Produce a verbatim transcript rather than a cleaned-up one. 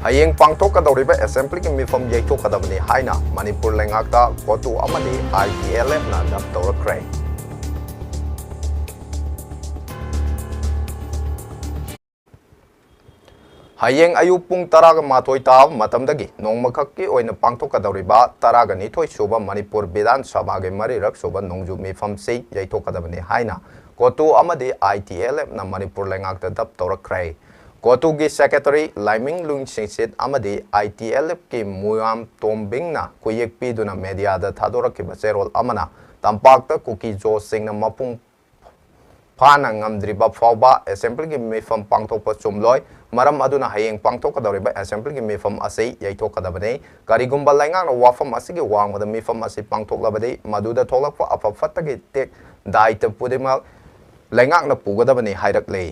ꯍꯌꯦꯡ ꯄꯥꯡꯊꯣꯛꯀꯗꯧꯔꯤꯕ ꯑꯦꯁꯦꯝꯕ꯭ꯂꯤꯒꯤ ꯃꯤꯐꯝ ꯌꯩꯊꯣꯛꯀꯗꯕꯅꯤ ꯍꯥꯏꯅ ꯃꯅꯤꯄꯨꯔ ꯂꯩꯉꯥꯛꯇ ꯀꯣꯇꯨ ꯑꯃꯗꯤ ꯑꯥꯏ ꯇꯤ ꯑꯦꯜ ꯑꯦꯐꯅ ꯗꯞ ꯇꯧꯔꯛꯈ꯭ꯔꯦ꯫ ꯍꯌꯦꯡ ꯑꯌꯨꯛ ꯄꯨꯡ ꯇꯔꯥꯒ ꯃꯥꯊꯣꯏ ꯇꯥꯕ ꯃꯇꯝꯗꯒꯤ ꯅꯣꯡꯃꯈꯛꯀꯤ ꯑꯣꯏꯅ ꯄꯥꯡꯊꯣꯛꯀꯗꯧꯔꯤꯕ ꯇꯔꯥꯒ ꯅꯤꯊꯣꯏ ꯁꯨꯕ ꯃꯅꯤꯄꯨꯔ ꯕꯤꯙꯥꯟ ꯁꯚꯥꯒꯤ ꯃꯔꯤꯔꯛ ꯁꯨꯕ ꯅꯣꯡꯖꯨ ꯃꯤꯐꯝꯁꯤ ꯌꯩꯊꯣꯛꯀꯗꯕꯅꯤ ꯍꯥꯏꯅ ꯀꯣꯇꯨ ꯑꯃꯗꯤ ꯑꯥꯏ ꯇꯤ ꯑꯦꯜ ꯑꯦꯐꯅ ꯃꯅꯤꯄꯨꯔ ꯂꯩꯉꯥꯛꯇ ꯗꯞ ꯇꯧꯔꯛꯈ꯭ꯔꯦ꯫ ꯀꯣꯇꯨꯒꯤ ꯁꯦꯀ꯭ꯔꯦꯇꯔꯤ ꯂꯥꯏꯃꯤꯡ ꯂꯨꯏ ꯁꯤꯡꯁꯤꯠ ꯑꯃꯗꯤ ꯑꯥꯏ ꯇꯤ ꯑꯦꯜ ꯑꯦꯐꯀꯤ ꯃꯨꯌꯥꯝ ꯇꯣꯝꯕꯤꯡꯅ ꯈꯨꯌꯦꯛ ꯄꯤꯗꯨꯅ ꯃꯦꯗꯤꯌꯥꯗ ꯊꯥꯗꯣꯔꯛꯈꯤꯕ ꯆꯦꯔꯣꯜ ꯑꯃꯅ ꯇꯝꯄꯥꯛꯇ ꯀꯨꯀꯤ ꯖꯣꯁꯤꯡꯅ ꯃꯄꯨꯡ ꯐꯥꯅ ꯉꯝꯗ꯭ꯔꯤꯕ ꯐꯥꯎꯕ ꯑꯦꯁꯦꯝꯕ꯭ꯂꯤꯒꯤ ꯃꯤꯐꯝ ꯄꯥꯡꯊꯣꯛꯄ ꯆꯨꯝꯂꯣꯏ꯫ ꯃꯔꯝ ꯑꯗꯨꯅ ꯍꯌꯦꯡ ꯄꯥꯡꯊꯣꯛꯀꯗꯧꯔꯤꯕ ꯑꯦꯁꯦꯝꯕ꯭ꯂꯤꯒꯤ ꯃꯤꯐꯝ ꯑꯁꯤ ꯌꯩꯊꯣꯛꯀꯗꯕꯅꯤ꯫ ꯀꯔꯤꯒꯨꯝꯕ ꯂꯩꯉꯥꯛꯅ ꯋꯥꯐꯝ ꯑꯁꯤꯒꯤ ꯋꯥꯡꯃꯗ ꯃꯤꯐꯝ ꯑꯁꯤ ꯄꯥꯡꯊꯣꯛꯂꯕꯗꯤ ꯃꯗꯨꯗ ꯊꯣꯛꯂꯛꯄ ꯑꯐ ꯐꯠꯇꯒꯤ ꯇꯦꯛ ꯗꯥꯏꯇ ꯈꯨꯗꯤꯡꯃꯛ ꯂꯩꯉꯥꯛꯅ ꯄꯨꯒꯗꯕꯅꯤ ꯍꯥꯏꯔꯛꯂꯤ꯫